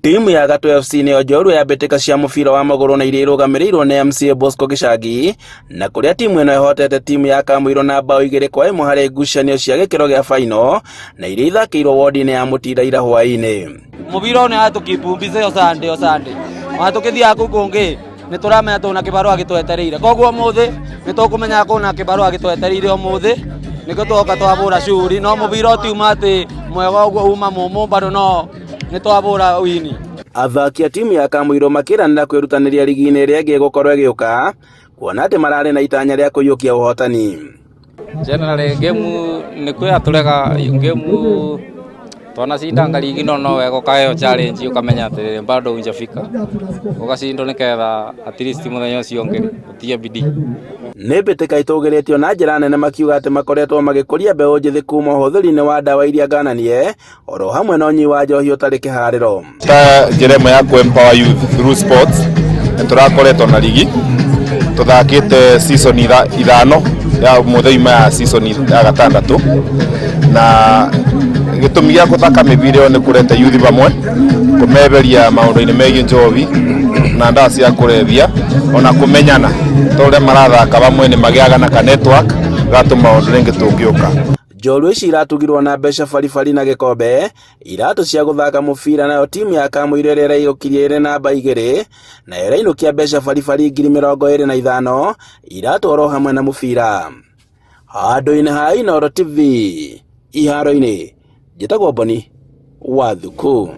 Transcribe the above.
Timu ya Gatũ FC nĩyo njorua ya mbĩtĩka cia mũbira wa magũrũ na iria irũgamĩrĩirwo nĩ MCA Bosco Gĩchangi, na kũrĩa timu ĩno ĩhotete timu ya Kamũirũ na bao 2-1 harĩ ngucanio cia gĩkĩro gĩa baino na iria ithakĩirwo wodi-inĩ ya Mũtinda ira hwaĩ-inĩ. Mũbira ũyũ nĩ watũkibumbise o Sunday o Sunday, ona tũkĩthiaga kũu kũngĩ nĩ tũramenya tũna kĩbarũa gĩtwetereire, koguo ũmũthĩ nĩ tũkũmenya kũna kĩbarũa gĩtwetereire ũmũthĩ nĩkĩo twoka twabũra curi, no mũbira ũtiuma atĩ mwega ũguo uma mũmũ bado no nĩ twabũra wini. Athaki a timu ya Kamũirũ makĩranĩra kwĩrutanĩria rigi-inĩ ĩrĩa ĩngĩ ĩgũkorwo ĩgĩũka kuona atĩ mararĩ na itanya rĩa kũiyũkia ũhotani. Generally game nĩ kwĩ game twanacindanga ligi no no wega ũkaheo challenge ũkamenya atĩrĩrĩ bado hujafika ũgacindwo nĩgetha at least mũthenya ũcio ũngĩ ũtie bidii. Nĩ mbĩtĩka itũgĩrĩtio na njĩra nene makiuga atĩ makoretwo magĩkũria mbeũ njĩthĩ kuma ũhũthĩri-inĩ wa ndawa iria ngananie oro hamwe na ũnyui wa njohi ũtarĩ kĩharĩro. Ta njĩra ĩmwe ya kũ empower youth through sports, nĩ tũrakoretwo na ligi tũthakĩte season 5 ya mũthenya ya season ya gatandatũ, na gĩtũmi gĩa gũthaka mĩbira ĩyo nĩ kũrete youth vamwe, kũmeberia maũndũ-inĩ megiĩ njohi na ndawa cia kũrebia, ona kũmenyana tondũ ũrĩa marathaka vamwe nĩ magĩaga na ka network gatũma ũndũ rĩngĩ tũngĩũka. Njorua ici iratugirwo na mbeca baribari na gĩkombe, iratũ cia gũthaka mũbira, nayo timu ya Kamũirũ ĩrĩa ĩraiyũkirie ĩrĩ namba 2 nayo ĩrainũkia mbeca baribari 25,000, iratũ oro hamwe na mũbira. Handũ-inĩ ha Inooro TV iharo-inĩ, njĩtagwo Boni wa Thuku.